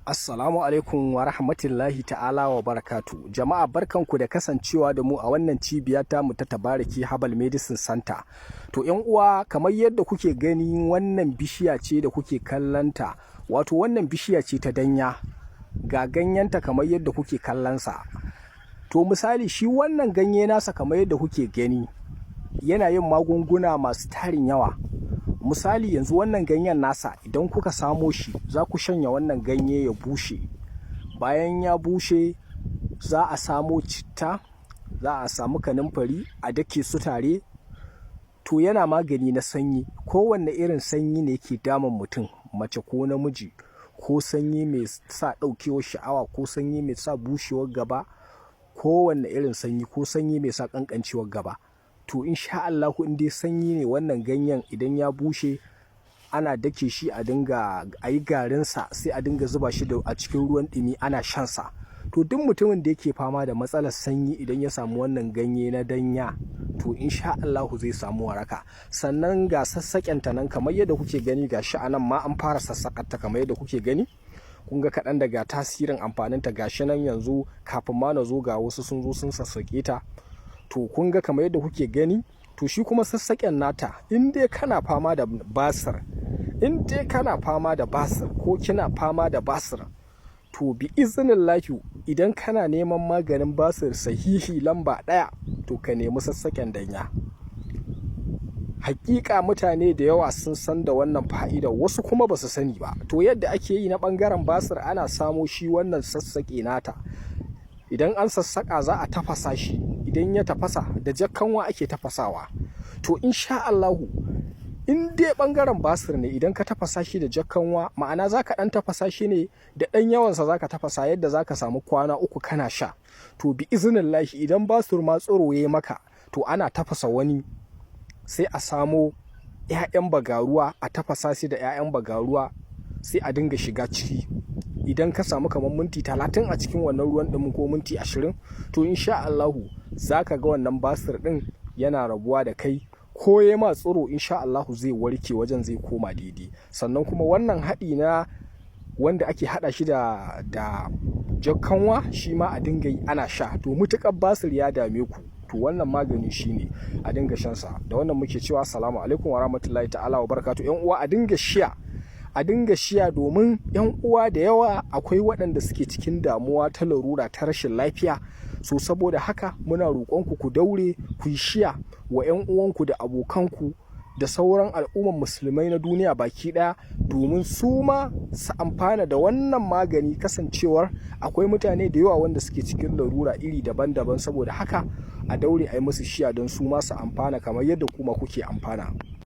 Assalamu alaikum wa rahmatullahi ta'ala wa barakatu. Jama'a, barkanku da kasancewa da mu a wannan cibiya ta mu ta Tabaraki Herbal Medicine Center. To yan uwa, kamar yadda kuke gani, wannan bishiya ce da kuke kallanta. Wato wannan bishiya ce ta danya. Ga ganyenta kamar yadda kuke kallonsa. To misali, shi wannan ganye nasa, kamar yadda kuke gani, yana yin magunguna masu tarin yawa. Misali yanzu, wannan ganyen nasa, idan kuka samo shi, za ku shanya wannan ganye ya bushe. Bayan ya bushe, za a samo citta, za a samu kanumfari, a dake su tare. To yana magani na sanyi. Kowanne irin sanyi ne ke damun mutum, mace ko namiji, ko sanyi mai sa ɗaukewar sha'awa, ko sanyi mai sa bushewar gaba, kowanne irin sanyi, ko sanyi mai sa ƙanƙancewar gaba. To insha Allahu, in dai sanyi ne, wannan ganyen idan ya bushe ana dake shi, a dinga a yi garinsa, sai a dinga zuba shi a cikin ruwan ɗumi ana shansa. To duk mutumin da yake fama da matsalar sanyi, idan ya samu wannan ganye na danya, to insha Allahu zai samu waraka. Sannan ga sassaƙenta nan kamar yadda kuke gani, ga shi a nan ma an fara sassaƙarta kamar yadda kuke gani. Kun ga kaɗan daga tasirin amfaninta. Ga shi nan yanzu, kafin ma na zo, ga wasu sun zo sun sassaƙe ta. To kun ga kamar yadda kuke gani. To shi kuma sassaƙen nata, in dai kana fama da basir, in dai kana fama da basir ko kina fama da basir, to bi iznillahi, idan kana neman maganin basir sahihi lamba ɗaya, to ka nemi sassaƙen danya. Hakika mutane da yawa sun san da wannan fa'ida, wasu kuma ba su sani ba. To yadda ake yi na ɓangaren basir, ana samo shi wannan sassaƙe nata. Idan an sassaƙa, za a tafasa shi. Idan ya tafasa, da jakkanwa ake tafasawa. To insha Allahu, in dai ɓangaren basir ne, idan ka tafasa shi da jakkanwa, ma'ana za ka ɗan tafasa shi ne da ɗan yawansa, za ka tafasa yadda za ka samu kwana 3 kana sha. To bi iznillahi, idan basir ma tsiro ya maka, to ana tafasa wani, sai a samo 'ya'yan bagaruwa, a tafasa shi da 'ya'yan bagaruwa, sai a dinga shiga ciki. Idan ka samu kamar minti 30 a cikin wannan ruwan ɗumin, ko minti 20, to insha Allahu za ka ga wannan basir ɗin yana rabuwa da kai. Ko ya ma tsiro, insha Allahu zai warke, wajen zai koma daidai. Sannan kuma wannan haɗi na wanda ake haɗa shi da jakkanwa, shi ma a dinga yi ana sha. To mutuƙar basir ya dame ku, to wannan magani shine a dinga shan sa. Da wannan muke cewa assalamu alaikum wa rahmatullahi ta'ala wa barakatuh. Yan uwa, a dinga share, a dinga share, domin yan uwa da yawa akwai waɗanda suke cikin damuwa ta larura ta rashin lafiya. So saboda haka muna roƙonku ku daure ku yi share wa yan uwanku da abokanku da sauran al'umman musulmai na duniya baki ɗaya, domin su ma su amfana da wannan magani, kasancewar akwai mutane da yawa wanda suke cikin larura iri daban-daban. Saboda haka a daure a yi musu share don su ma su amfana kamar yadda kuma kuke amfana.